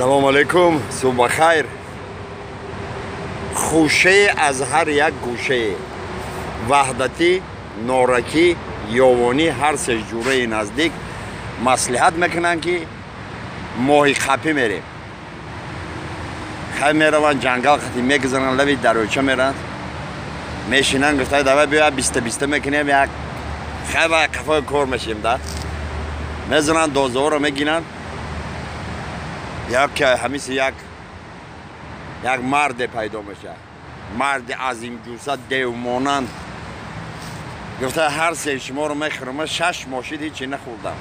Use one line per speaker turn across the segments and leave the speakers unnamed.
Салом алейкум, субҳ бахайр. Хӯшае аз ҳар як гӯшае. Ваҳдатӣ, Норакӣ, Ёвонӣ ҳар се ҷураи наздик маслиҳат мекунанд, ки моҳи қапӣ мерем. Хай мераванд, ҷангал қати мегузаранд, лаби дарёча меранд. Мешинанд, гуфта давай биё биста биста мекунем, як хай ва қафои кор мешем да. Мезананд, дозаҳоро мегиранд. Як ҳамиси як марде пайдо мешавад, марди азимҷуса, девмонанд. Гуфта ҳар се шуморо мехӯрам, ман 6 моҳ шид ҳичи нахӯрдам.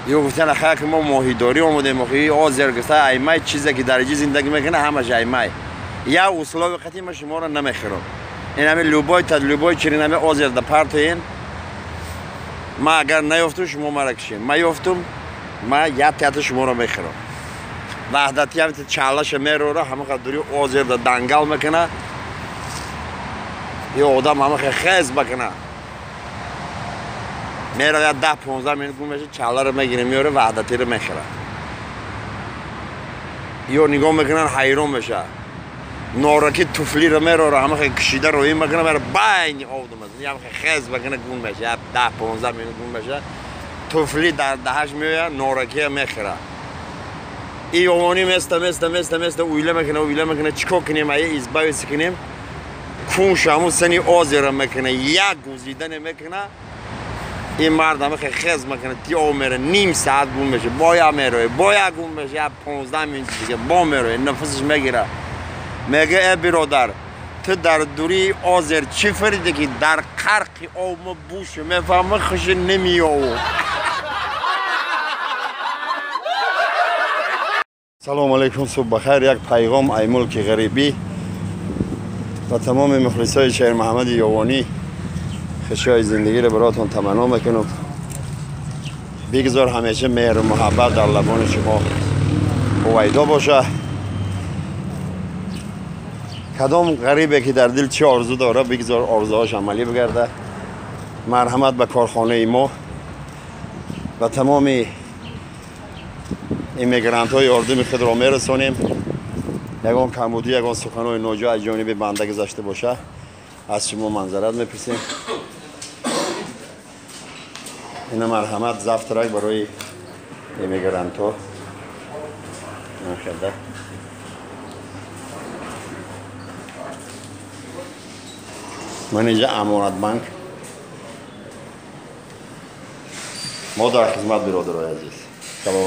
Ё гуфта нахая ки мо моҳидорӣ омадем, моҳии озер. Гуфта аймай чизе ки дар иҷи зиндагӣ мекунад ҳамаш аймай. Як услови қатъи ман шуморо намехӯрам. Ин ҳами любой та любой чирин ҳами озер да партоен. Ман агар наёфтум, шумо мара кишем. Ман ёфтум, ман як театр шуморо мехӯрам. Ваҳдатӣ ҳам чалаша мерора, ҳамақа дури озерда дангал мекуна. Ё одам ҳамақа хез мекуна. Мерава 10-15 минут гум меша, чаларо мегире, меёре, ваҳдатиро мехӯра. Ё нигоҳ мекунан, ҳайрон меша. Нораки туфлиро мерора, ҳамақа кишида роҳӣ мекуна, мера байни об мезана, ҳамақа хез мекуна, гум меша, 10-15 минут гум меша. Туфли дар даҳаш меояд, норакия мехӯрад. И ёвонӣ места места места места уйла мекуна, уйла мекуна, чӣ кор кунем, ая избавиться кунем. Кунш ҳамун сани озера мекуна, як гузидане мекуна. Ин мард ҳамаха хез мекуна, ти об мера, ним саат гум меша, боя мероя, боя гум меша, як 15 минут дига бо мероя, нафасаш мегира. Мега э биродар, ту дар дурии озер чӣ фариде ки дар қарқи об ма бушу мефаҳма хуши намеёву. Салом алейкум, субҳ бахайр. Як пайғом ай мулки ғарибӣ ва тамоми мухлисои Шер Муҳаммади Ёвонӣ хушиҳои зиндагиро бароятон таманно мекунам. Бигзор ҳамеша меҳру муҳаббат дар лабони шумо ҳувайдо боша. Кадом ғарибе ки дар дил чӣ орзу дора, бигзор орзуҳош амалӣ бигарда. Марҳамат ба корхонаи мо ва тамоми иммигрантҳо ёрдами худро мерасонем. Ягон камбудӣ, ягон суханҳои ноҷо аз ҷониби банда гузашта боша, аз шумо манзарат мепурсем. Ина марҳамат завтрак барои иммигрантҳо. Ман инҷа Амонатбанк. Мо дар хизмат, биродарои азиз. Саломат.